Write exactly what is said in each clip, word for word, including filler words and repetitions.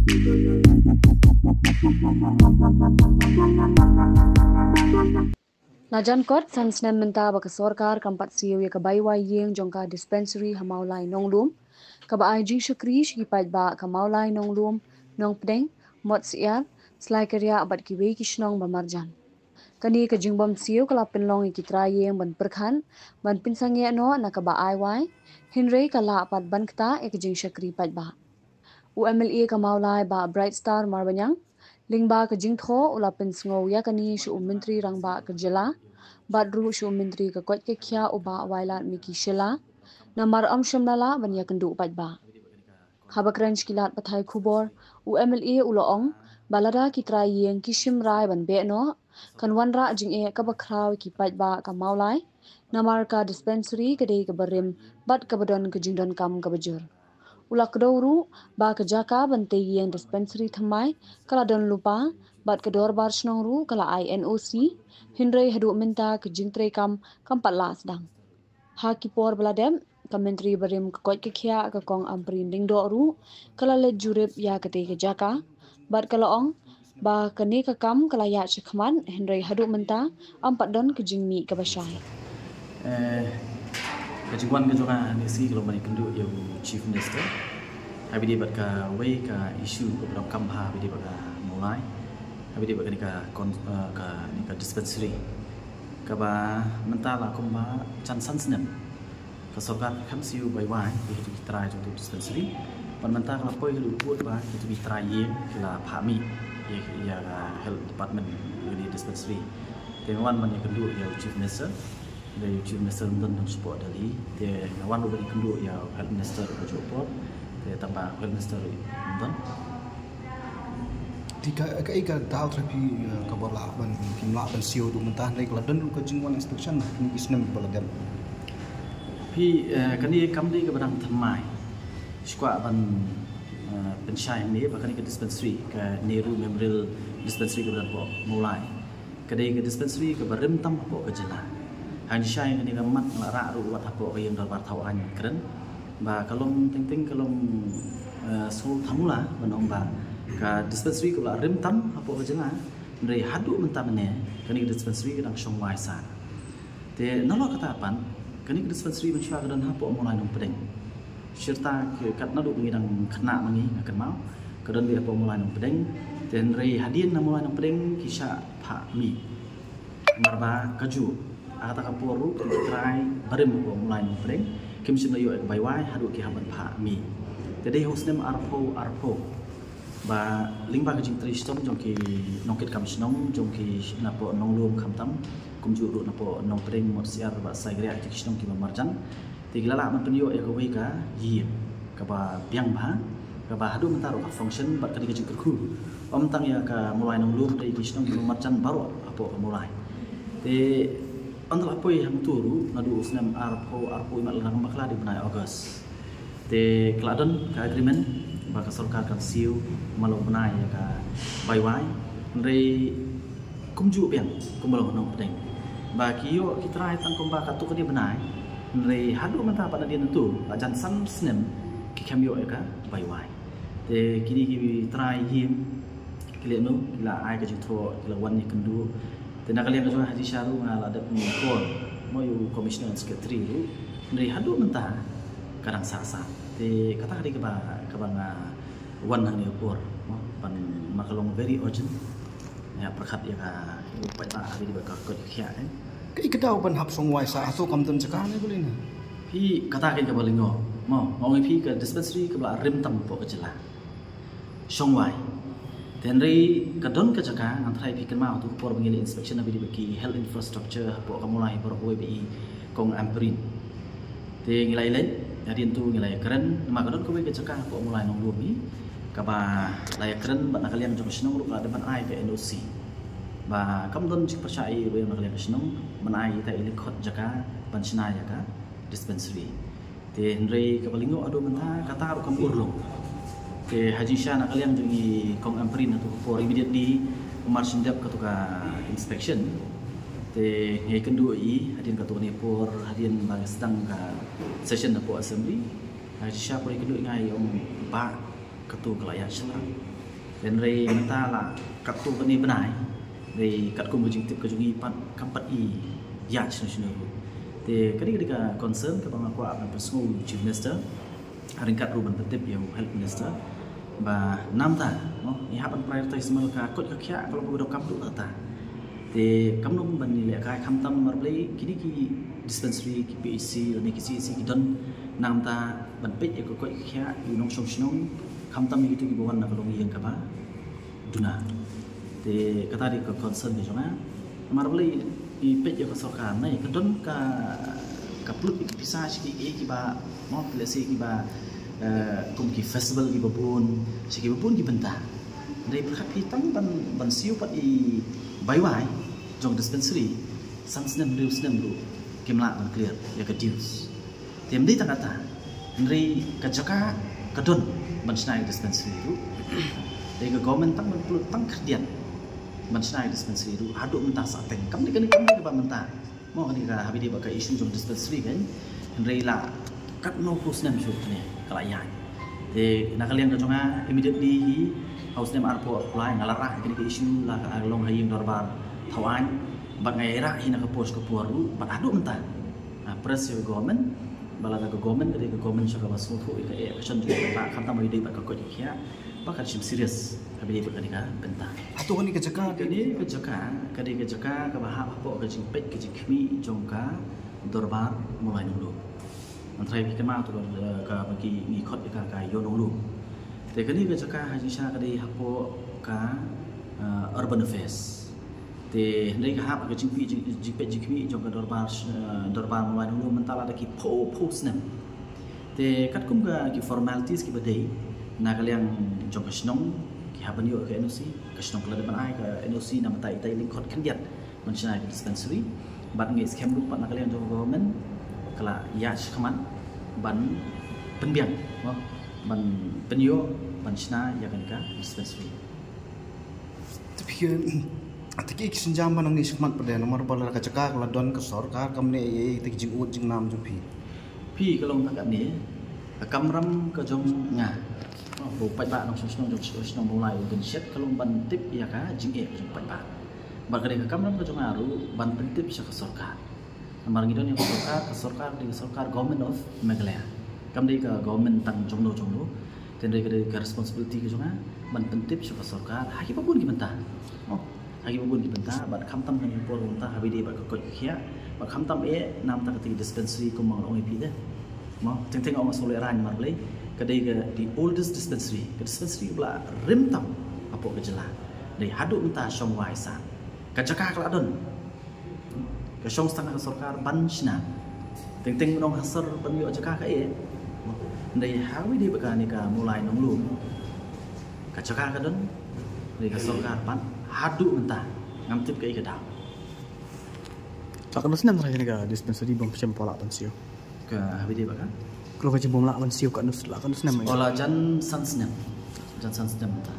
La jan kot san snem mynta ba ka sorkar kam pat siew ïa ka bai wai ïing jong ka dispensary ha Mawlai Nonglum, kaba ai jingshakri sha ki paidbah ka Mawlai Nonglum, Nongpdeng, Motsiar, Slaikariah bad kiwei ki shnong ba marjan. Kane ka jingbym siew ka la pynlong ïa ki trai ïing ban pyrkhat ban pynsangeh noh na kaba ai wai, hynrei ka lah pat ban ktah ïa ka jingshakri paidbah. U M L A ka Mawlai Bah Brightstar Marbaniang, lyngba ka jingthoh u la pynsngew ïa kane sha u Myntri Rangbah ka jylla bad ruh sha u Myntri ka koit ka khiah u Bah Wailadmiki Shylla, namar ym shym la lah ban ïakynduh paidbah. Haba kren sha ki lad pathai khubor, u M L A u la ong ba lada ki trai ïing ki shim rai ban beh noh, kan wanrah jingeh kaba khraw ïa ki paidbah ka Mawlai, namar ka dispensary ka dei kaba rim bad kaba don ka jingdonkam kaba jur. U la kdew ruh ba ka jaka ban tei ïing dispensary thymmai ka la don lypa bad ka dorbar shnong ruh ka la ai N O C, hynrei haduh mynta ka jingtreikam kam pat lah sdang. Ha ki por ba la dep, ka Myntri barim ka koit ka khiah ka Kong Ampareen Lyngdoh ruh ka la leit jurip ïa katei ka jaka bad ka la ong ba kane ka kam ka la ïaid shakhmat, hynrei haduh mynta ym pat don ka jingmih kaba shai. Eh, ka jingwan ka jong nga hangne ka sngi ka long ban ïakynduh ïa u Chief Minister ha kaba ïadei bad kawei ka issue kaba donkam ha kaba ïadei bad ka Mawlai, ha kaba ïadei bad kane ka kon-, eh, kane ka dispensary kaba mynta la kumba jan san snem ka sorkar kam siew bai wai ïa kito ki trai jong uto u dispensary. Bad mynta ka la poi ha u pud ba kito ki trai ïing ki la phah mih ïa, ïa ka health department ïa kane ka dispensary. Te nga wan ban ïakynduh ïa u Chief Minister. Te u Chief Minister ym don shapoh Delhi. Te nga wan ruh ban ïakynduh ïa u Health Minister ka juh por. Te tang ba u Health Minister ym don. Te ka, kaei ka daw trai phi, eh, kaba lah ban, kim lah ban siew haduh mynta, hynrei ka la don ruh ka jingwan inspection ha kine ki snem ba la dep. Phi, eh, kane kam dei kaba dang thymmai. Shu kwah ban, eh, pynshai hangne ba kane ka dispensary, ka Nehru Memorial Dispensary kaba don hapoh Mawlai, ka dei ka dispensary kaba rim tam hapoh ka jylla. Hynrei shai kane ka mat nga la rah ruh wat hapoh ka ïing dorbar thaw aiñ kren ba ka long teng teng ka long, eh, sngewthuh mula ban ong ba ka dispensary kaba la rim tam hapoh ka jylla, hynrei haduh mynta mynne kane ka dispensary ka dang shong wai sah. Te nalor kata pat, kane ka dispensary mynshuwa ka don hapoh Mawlai Nongpdeng. Shirta ki kat naduh ngi dang khynnah ma ngi nga kynmaw, ka don beit hapoh Mawlai Nongpdeng. Te hynrei hadien na Mawlai Nongpdeng ki shah phah mih. Namar ba kajuh, ha kata ka por ruh ki trai barim hapoh Mawlai Nongpdeng kim shym la ïoh ïa ka bai wai haduh ki hap ban phah mih. Te dei ha u snem arphew arphew ba lyngba ka jingtrei shitom jong ki nongkitkam shnong, jong ki napoh Nonglum khamtam, kumjuh ruh napoh Nongpdeng, Motsiar bad Saikriah, ki shnong kiba marjan, te ki la lah ban pynïoh ïa kawei ka ïing kaba biang bha, kaba haduh mynta ruh ka function bad ka dei ka jingkyrkhu ym tang ïa ka Mawlai Nonglum, dei ki shnong kiba marjan baroh hapoh ka Mawlai. Te ynda la poi hangto ruh naduh u snem arphew arphew imat lada ngam bakla dei bnai August. Te ka la don ka agreement ba ka sorkar kan siew man la u bnai ïa ka bai wai. Hynrei kumjuh biang kumba long ha Nongpdeng ba ki ïoh ki trai tang kumba katto katne bnai. Hynrei haduh mynta pat nadien na to la jan san snem ki khlem ïoh ïa ka bai wai. Te kine ki trai ïing ki leh no, ki la ai ka jingthoh, ki la wan ïakynduh. Te na ka liang ka jong nga ha jingshisha ruh nga la dep ïakren mo ïa u Commissioner and Secretary ruh. Hynrei haduh mynta ka dang sah sah. Te kata ka dei kaba, kaba nga wan hangne ha por mo, ban ma ka long very urgent. Nga pyrkhat ïa ka, ïa u paidbah ha kaba ïadei bad ka koit ka khiah, eh. Kaei ka daw ban hap shong wai sah, hato kam don jaka ne balei ne? Phi, kata ka dei kaba lyngngoh mo, nga ong ïa phi ka dispensary kaba la rim tam hapoh ka jylla. Shong wai. Te hynrei ka don ka jaka, ngan tharai phi kynmaw ha kato ka por ba ngi leit inspection ha kaba ïadei bad ki health infrastructure hapoh ka Mawlai baroh kawei bad i Kong Ampareen. Te ngi la ïaleit, hadien to ngi la ïakren, namar ka don kawei ka jaka hapoh Mawlai Nonglum hi kaba la ïakren bad na ka liang jong ka shnong ruh ka la dep ban ai ka N O C. Ba kam don jingpyrshah ei ei ruh na ka liang ka shnong ban ai ïa kita i lyngkot jaka ban shna ïa ka dispensary. Te hynrei kaba lyngngoh haduh mynta kata ruh kam urlong. Te ha jingshisha na ka liang jong i Kong Ampareen ha kato ka por immediately kumba shen dep kato ka inspection. Te nga ïakynduh ïa i hadien katto katne por hadien ba sdang ka session hapoh assembly. Ha jingshisha por ïakynduh ïa nga i ong ba kato ka la ïaid shynrang. Hynrei mynta la katto katne bnai, hynrei katkum ka jingtip ka jong ngi pat kam pat i ïaid shano shano ruh. Te ka dei, ka dei ka concern kaba nga kwah ban pynsngew u Chief Minister, ryngkat ruh ban pyntip ïa u Health Minister ba namar ta, no, ngi hap ban prioritize namar ka koit ka khiah ka long kaba donkam duh kata. Te kam long ban ïalehkai khamtam namar balei kine ki dispensary, ki P H C lane ki C H C ki don namar ta ban peit ïa ka koit ka khiah ïa u nongshong shnong, khamtam ïa kito kiba wan na ka longïing kaba duna. Te kata dei ka concern ka jong nga. Namar balei, i peit ïa ka sorkar ne ka don ka, ka pynlut ïa ki pisa sha kiei kiba, mo, phi lehse kiba, eh, kum ki festival kiba bun, sha kiba bun ki bynta. Hynrei pyrkhat phi tang ban, ban siew pat i bai wai jong dispensary, san snem hynriew snem ruh kim lah ban clear ïa ka dues. Te ym dei tang kata, hynrei ka jaka ka don ban shna ïa ka dispensary ruh. Te ka government tang ban pynlut tang khyndiat ban shna ïa ka dispensary ruh haduh mynta sa teng. Kam dei kane, kam dei kaba mynta. Mo, kane ka haba ïadei bad ka issue jong dispensary kan, hynrei la katno phew snem shuh kane ka la ïaid. Te na ka liang ka jong nga, immediately hi ha u snem arphew arphew lai nga la rah ïa kane ka issue la ka long ha ïing dorbar Thawaiñ. Bad nga ïarah hi na ka por sha ka por ruh bad haduh mynta. Ah, press ïa ka government, ba lada ka government ka dei ka government sha kaba sngewthuh ïa ka eh ka shon jong ka paidbah, khamtam ïadei bad ka koit ka khiah, ba kan shim serious haba ïadei bad kane ka bynta. Hato kane ka jaka, kane ka jaka ka dei ka jaka kaba hap hapoh ka jingpeit ka jingkhmih jong ka dorbar Mawlai Nonglum. Ngan tharai phi kynmaw to ka, ka ba ngi khot ïa ka ka Ïew Nonglum. Te kane ka jaka ha jingshisha ka dei hapoh ka, eh, Urban Affairs. Te hynrei ka hap ka jingpeit jing, jingpeit jingkhmih jong ka dorbar, eh, dorbar Mawlai Nonglum mynta la da ki phew phew snem. Te katkum ka ki formalities kiba dei na ka liang jong ka shnong, ki hap ban ïoh ka N O C, ka shnong ka la dep ban ai ka N O C namar ta ita i lyngkhot khyndiat ban shna ïa ka dispensary. Bad nga ngeit skhem ruh pat na ka liang jong ka government ka la ïaid shakhmat ban pynbiang, mo, ban pynïoh ban shna ïa kane ka dispensary. Te phi, te ki, ki sienjam ba nang ïaid shakhmat pat de, namar ba la ka jaka ka la don ka sorkar, kam ne ïa, ïa te ki jingud jingnam jong phi. Phi, ka long tang katne, ka kamram ka jong nga, mo, ba u paidbah nongshong shnong jong shnong Mawlai u Bynshet ka long ban tip ïa ka jingeh ka jong u paidbah. Bad ka dei ka kamram ka jong nga ruh ban pyntip sha ka sorkar. Namar ngi don ïa ka sorkar, ka sorkar ka dei ka sorkar Government of Meghalaya. Kam dei ka government tang jongno jongno. Te hynrei ka dei ka responsibility ka jong nga ban pyntip sha ka sorkar ha kiba bun ki bynta. Mo, ha kiba bun ki bynta, bad khamtam kane ka por mynta haba ïadei bad ka koit ka khiah, bad khamtam eh namar ta kata ka dispensary kumba nga ong ïa phi de. Mo, teng teng ong nga sngewlehrain namar balei, ka dei ka the oldest dispensary, ka dispensary kaba la rim tam hapoh ka jylla. Dei haduh mynta shong wai san. Ka jaka ka la don. Ka shong stang ha ka sorkar ban shna. Teng teng mynno ha sor ban ïoh jaka ka eh. Hynrei haba ïadei bad kane ka Mawlai Nonglum, ka jaka ka don. Hynrei ka sorkar pat haduh mynta ngam tip kaei ka daw. Ka katno snem tang kane ka dispensary bym shym paw lah ban siew? Ka haba ïadei bad ka? Ka long ka jingbym lah ban siew katno, la katno snem? Oh, la jan san snem. Jan san snem mynta.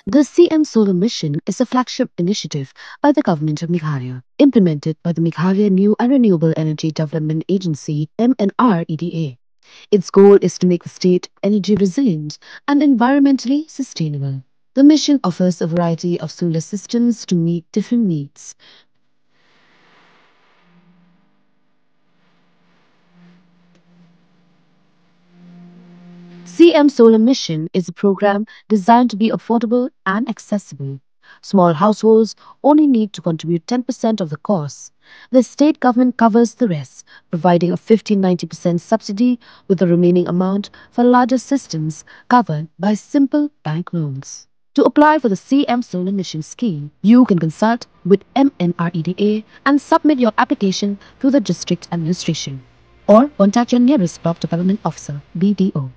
The C M Solar Mission is a flagship initiative by the Government of Meghalaya, implemented by the Meghalaya New and Renewable Energy Development Agency, M N R E D A. Its goal is to make the state energy resilient and environmentally sustainable. The mission offers a variety of solar systems to meet different needs. C M Solar Mission is a program designed to be affordable and accessible. Small households only need to contribute ten percent of the cost. The state government covers the rest, providing a fifty ninety percent subsidy, with the remaining amount for larger systems covered by simple bank loans. To apply for the C M Solar Mission scheme, you can consult with M N R E D A and submit your application through the district administration, or contact your nearest block development officer, B D O.